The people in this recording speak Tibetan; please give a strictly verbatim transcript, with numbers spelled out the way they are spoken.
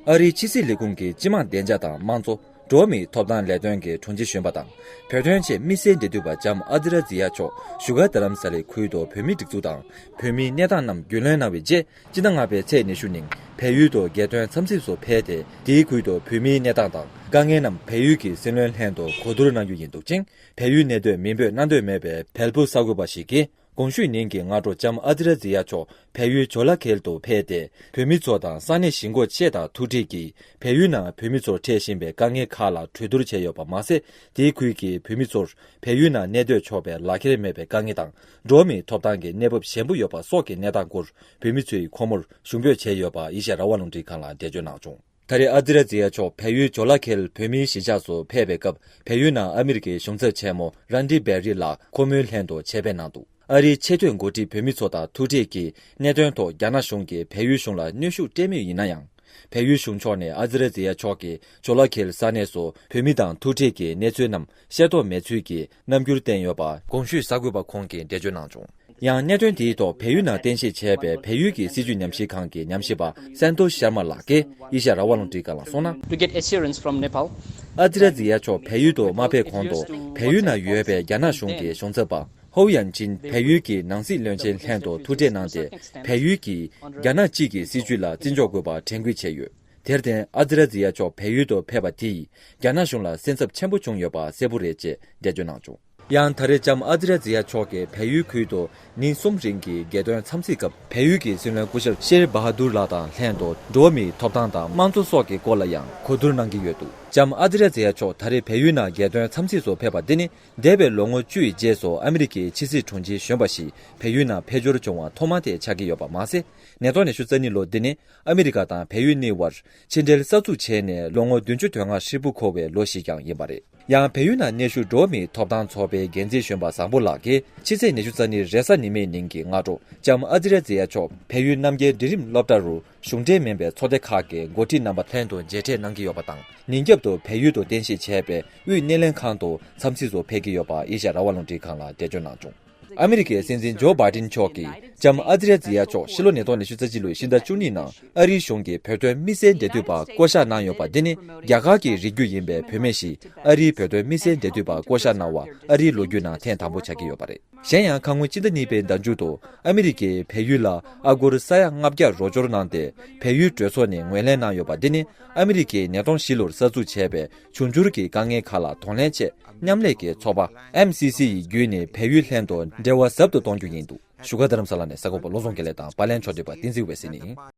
ཨ་རིའི་ཕྱི་སྲིད་ལས་ཁུངས་ཀྱི་སྤྱི་དམངས་བདེ་འཇགས་དང་དམངས་གཙོ། འགྲོ་བ་མིའི་ཐོབ་ཐང་ལས་དོན་གྱི་དྲུང་ཆེ་གཞོན་པ་དང་། བོད་དོན་ཆེད་དམིགས་བསལ་འབྲེལ་མཐུད་པ་ལྕམ་ཨ་ཛི་ར་ཛི་ཡ་མཆོག་བཞུགས་སྒར་རྡ་རམ་ས་ལའི་ཁུལ་དུ་བོད་མིའི་སྒྲིག་འཛུགས་དང་། བོད་མིའི་གནས་སྟངས་རྣམས་རྒྱུས་ལོན་གནང་བའི་རྗེས། སྤྱི་ཟླ་ལྔ་པའི་ཚེས་ཉི་ཤུ་ཉིན། བལ་ཡུལ་དུ་རྒྱལ་དོན་འཚམས་གཟིགས་སུ་ཕེབས་ཏེ། དེའི་ཁུལ་དུ་བོད་མིའི་གནས་སྟངས་དང་། དཀའ་ངལ་རྣམས་བལ་ཡུལ་གྱི་སྲིད་བློན་ལྷན་དུ་གོ་བསྡུར་གནང་རྒྱུ་ཡིན་འདུག་ཅིང་། བལ་ཡུལ་གནས་སྡོད་མིང་འབོད་གནང་འདོད་མེད་པའི་བལ་པོ་གསར་འགོད་པ་ཞིག་གིས། གོང་ཞུས་ཉིན་གྱི་སྔ་དྲོ་ལྕམ་ཨ་ཛི་ར་ཛི་ཡ་མཆོག་བལ་ཡུལ་ཇོ་ལ་ཁེལ་དུ་ཕེབས་ཏེ། བོད་མི་ཚོ་དང་ས་གནས་གཞིས་འགོ་བཅས་དང་ཐུག་འཕྲད་ཀྱིས། བལ་ཡུལ་ནང་བོད་མི་ཚོར་འཕྲད་བཞིན་པའི་དཀའ་ངལ་ཁག་ལ་གྲོས་བསྡུར་བྱས་ཡོད་པ་མ་ཟད། དེའི་ཁུལ་གྱི་བོད་མི་ཚོར་བལ་ཡུལ་ནང་གནས་སྡོད་ཆོག་པའི་ལག་ཁྱེར་མེད་པའི་དཀའ་ངལ་དང་། འགྲོ་བ་མིའི་ཐོབ་ཐང་གི་གནས་བབ་ཞན་པོ་ཡོད་པ་སོགས་ཀྱི་གནས་སྟངས་སྐོར། བོད་མི་ཚོས་ཁོ་མོར་ཞུ་འབོད་བྱས་ཡོད་པ་ཨེ་ཤ་ཡ་རང་དབང་རླུང་འཕྲིན་ཁང་ལ་འགྲེལ་བརྗོད་གནང་བྱུང་། ད་རེས་ཨ་ཛི་ར་ཛི་ཡ་མཆོག་བལ་ཡུལ་ཇོ་ལ་ཁེལ་བོད་མིའི་གཞིས་ཆགས་སུ་ཕེབས་པའི་སྐབས། བལ་ཡུལ་ནང་ཨ་མི་རི་ཀའི་གཞུང་ཚབ་ཆེན་མོ་རན་ཌི་བེ་རི་ལགས་ཁོ་མོའི་ལྷན་དུ་ཆེད་ཕེབས་གནང་འདུག་ཨ་རིའི་ཆེས་མཐོའི་འགོ་ཁྲིད་བོད་མི་ཚོ་དང་ཐུག་འཕྲད་ཀྱིས། གནད་དོན་ཐོག་རྒྱ་ནག་གཞུང་གིས་བལ་ཡུལ་གཞུང་ལ་གནོན་ཤུགས་སྤྲད་མུས་ཡིན་ན་ཡང་། བལ་ཡུལ་གཞུང་ཕྱོགས་ནས་ཨ་ཛི་ར་ཛི་ཡ་མཆོག་གིས་ཇོ་ལ་ཁེལ་ས་གནས་སུ་བོད་མི་དང་ཐུག་འཕྲད་ཀྱི་གནས་ཚུལ་རྣམས་ཤེས་རྟོགས་མེད་ཚུལ་གྱི་རྣམ་འགྱུར་བསྟན་ཡོད་པ། གོང་ཞུས་གསར་འགོད་པ་ཁོང་གིས་འགྲེལ་བརྗོད་གནང་བྱུང་། ཡང་གནད་དོན་དེའི་ཐོག་བལ་ཡུལ་ནང་རྟེན་གཞི་བྱས་པའི་བལ་ཡུལ་གྱི་སྲིད་བྱུས་ཉམས་ཞིབ་ཁང་གི་ཉམས་ཞིབ་པ་སན་ཏོ་ཤར་མ་ལགས་ཀྱིས་ཨེ་ཤ་ཡ་རང་དབང་རླུང་འཕྲིན་ཁང་ལ་གསུངས་ན། To get assurance from Nepal. ཨ་ཛི་ར་ཛི་ཡ་མཆོག་བལ་ཡུལ་དུ་མ་ཕེབས་གོང་དུ། བལ་ཡུལ་ནང་ཡོད་པའི་རྒྱ་ནག་གཞུང་གི་གཞུང་ཚབ་པ་ཧོ་ཡན་ཅིན་བལ་ཡུལ་གྱི་ནང་སྲིད་བློན་ཆེན་ལྷན་དུ་ཐུག་འཕྲད་གནང་སྟེ། བལ་ཡུལ་གྱིས་རྒྱ་ནག་གཅིག་གི་སྲིད་བྱུས་ལ་བརྩི་འཇོག་དགོས་པ་དྲན་སྐུལ་བྱས་ཡོད། དེར་བརྟེན། ཨ་ཛི་ར་ཛི་ཡ་མཆོག་བལ་ཡུལ་དུ་ཕེབས་པ་དེས་རྒྱ་ནག་གཞུང་ལ་སེམས་འཚབ་ཆེན་པོ་བྱུང་ཡོད་པ་གསལ་པོ་རེད་ཅེས་འགྲེལ་བརྗོད་གནང་བྱུང་། ཡང་ད་རེས་ལྕམ་ཨ་ཛི་ར་ཛི་ཡ་མཆོག་གིས་བལ་ཡུལ་ཁུལ་དུ་ཉིན་གསུམ་རིང་གི་རྒྱལ་དོན་འཚམས་གཟིགས་སྐབས། བལ་ཡུལ་གྱི་སྲིད་བློན་སྐུ་ཞབས་ཤེར་བྷ་ཧ་དུར་ལགས་དང་ལྷན་དུ་འགྲོ་བ་མིའི་ཐོབ་ཐང་དང་དམངས་གཙོ་སོགས་ཀྱི་སྐོར་ལ་ཡང་གོ་བསྡུར་གནང་གི་ཡོད་འདུག་ལྕམ་ཨ་ཛི་ར་ཛི་ཡ་མཆོག་ད་རེས་བལ་ཡུལ་ནང་རྒྱལ་དོན་འཚམས་གཟིགས་སུ་ཕེབས་པ་འདི་ནི། འདས་པའི་ལོ་ངོ་བཅུ་ཡི་རྗེས་སུ་ཨ་མི་རི་ཀའི་ཕྱི་སྲིད་དྲུང་ཆེ་གཞོན་པ་ཞིག་བལ་ཡུལ་ནང་ཕེབས་འབྱོར་བྱུང་བ་ཐོག་མ་དེ་ཆགས་ཀྱི་ཡོད་པ་མ་ཟད། ཉིས་སྟོང་ཉི་ཤུ་རྩ་གཉིས་ལོ་འདི་ནི་ཨ་མི་རི་ཀ་དང་བལ་ཡུལ་གཉིས་བར་ཕྱི་འབྲེལ་གསར་འཛུགས་བྱས་ནས་ལོ་ངོ་བདུན་ཅུ་དོན་ལྔ་ཧྲིལ་པོ་འཁོར་བའི་ལོ་ཞིག་ཀྱང་ཡིན་པ་རེད། ཡང་བལ་ཡུལ་ནང་གནས་བཞུགས་འགྲོ་བ་མིའི་ཐོབ་ཐང་ཚོགས་པའི་འགན་འཛིན་གཞོན་པ་བཟང་པོ་ལགས་ཀྱིས་ཕྱི་ཚེས་ཉི་ཤུ་རྩ་གཉིས་རེས་གཟའ་ཉི་མའི་ཉིན་གྱི་སྔ་དྲོ་ལྕམ་ཨ་ཛི་ར་ཛི་ཡ་མཆོག་བལ་ཡུལ་རྣམ་རྒྱལ་འབྲིང་རིམ་སློབ་གྲྭ་རུ་གཞུང་འབྲེལ་མིན་པའི་ཚོགས་སྡེ་ཁག་གི་འགོ་ཁྲིད་རྣམ་པ་ལྷན་དུ་མཇལ་འཕྲད་གནང་གི་ཡོད་པ་དང་། ཉིན་རྒྱབ་ཏུ་བལ་ཡུལ་དུ་རྟེན་གཞི་བྱས་པའི་དབུས་སྣེ་ལེན་ཁང་དུ་འཚམས་གཟིགས་སུ་ཕེབས་ཀྱི་ཡོད་པ་ཨེ་ཤ་ཡ་རང་དབང་རླུང་འཕྲིན་ཁང་ལ་འགྲེལ་བརྗོད་གནང་བྱུང་། ཨ་མི་རི་ཀའི་སྲིད་འཛིན་ཇོ་བྷའི་ཏིན་མཆོག་གིས་ལྕམ་ཨ་ཛི་ར་ཛི་ཡ་མཆོག་ཕྱི་ལོ་ཉིས་སྟོང་ཉི་ཤུ་རྩ་གཅིག་ལོའི་ཕྱི་ཟླ་བཅུ་གཉིས་ནང་ཨ་རིའི་གཞུང་གི་བོད་དོན་དམིགས་བསལ་འབྲེལ་མཐུད་པ་བསྐོ་གཞག་གནང་ཡོད་པ་འདི་ནི་རྒྱ་གར་གྱི་རིགས་རྒྱུད་ཡིན་པའི་བུད་མེད་ཞིག་ཨ་རིའི་བོད་དོན་དམིགས་བསལ་འབྲེལ་མཐུད་པ་བསྐོ་གཞག་གནང་བ་ཨ་རིའི་ལོ་རྒྱུས་ནང་ཐེངས་དང་པོ་ཆགས་ཀྱི་ཡོད་པ་རེད། གཞན་ཡང་ཁ་སྔོན་ཕྱི་ཟླ་གཉིས་པའི་ཟླ་མཇུག་ཏུ་ཨ་མི་རི་ཀས་བལ་ཡུལ་ལ་ཨ་སྒོར་ས་ཡ་ལྔ་བརྒྱ་རོགས་སྐྱོར་གནང་སྟེ། བལ་ཡུལ་གྲོས་ཚོགས་ནས་ངོས་ལེན་གནང་ཡོད་པ་འདི་ནི་ཨ་མི་རི་ཀས་ཉིས་སྟོང་བཞི་ལོར་གསར་འཛུགས་བྱས་པའི་འབྱུང་འགྱུར་གྱི་དཀའ་ངལ་ཁག་ལ་གདོང་ལེན་ཆེད་མཉམ་ལས་ཀྱི་ཚོགས་པ་ཨེམ་སི་སི་ཡི་བརྒྱུད་ནས་བལ་ཡུལ་ལྷན་དུ་འབྲེལ་བ་ཟབ་ཏུ་གཏོང་རྒྱུ་ཡིན་འདུག་བཞུགས་སྒར་རྡ་རམ་ས་ལ་ནས་གསར་འགོད་པ་བློ་བཟང་དགེ་ལེགས་དང་པར་ལེན་ཕྱོགས་སྒྲིག་པ་བསྟན་འཛིན་འོད་ཟེར་ནས།